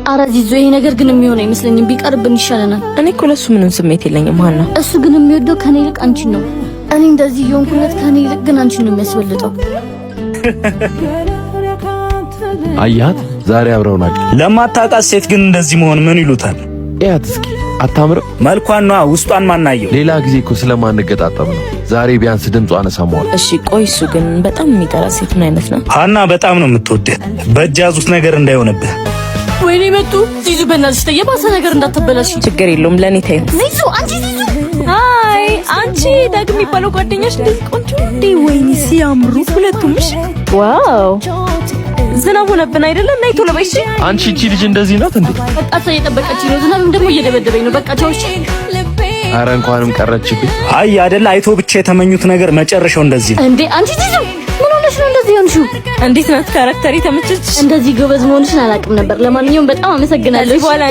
አረ ዚዙ፣ ይሄ ነገር ግን የሚሆን አይመስለኝም። ቢቀርብን ይሻለናል። እኔ እኮ ለሱ ምንም ስሜት የለኝም ሀና። እሱ ግን የሚወደው ከኔ ይልቅ አንቺን ነው። እኔ እንደዚህ እየሆንኩለት ከኔ ይልቅ ግን አንቺን ነው የሚያስበልጠው። አያት፣ ዛሬ አብረው ናቸው። ለማታውቃት ሴት ግን እንደዚህ መሆን ምን ይሉታል? እያት እስኪ፣ አታምርም? መልኳን ነዋ፣ ውስጧን ማናየው። ሌላ ጊዜ እኮ ስለማንገጣጠም ነው። ዛሬ ቢያንስ ድምጿን እሰማዋለሁ። እሺ ቆይ፣ እሱ ግን በጣም የሚጠራ ሴት ምን አይነት ነው? ሀና በጣም ነው የምትወድህ። በእጅ ያዙት ነገር እንዳይሆንብህ። ወይኔ መጡ። ዚዙ፣ በእናትሽ ተይ፣ የባሰ ነገር እንዳታበላሽ። ችግር የለውም፣ ለእኔ ተይው። ዚዙ፣ አንቺ ዚዙ። አይ አንቺ፣ ዳግም የሚባለው ጓደኛሽ እንደዚህ ቆንጆ እንዴ? ወይኔ ሲያምሩ ሁለቱም። እሺ፣ wow፣ ዝናብ ሆነብን አይደለም? ነይ ቶሎ በይ እሺ። አንቺ፣ እቺ ልጅ እንደዚህ ናት እንዴ? በቃ ሰው እየጠበቀች ነው። ዝናብም ደግሞ እየደበደበኝ ነው። በቃ ቻው። እሺ። አረ እንኳንም ቀረችብኝ። አይ አይደለ፣ አይቶ ብቻ የተመኙት ነገር መጨረሻው እንደዚህ ነው። እንዴ አንቺ ዚዙ፣ ምን ሆነሽ ነው እንደዚህ የሆንሽው? እንዴት ናት character ኤ? ተመቸች? እንደዚህ ጎበዝ መሆንሽን አላውቅም ነበር። ለማንኛውም በጣም አመሰግናለሁ። ከዚህ በኋላ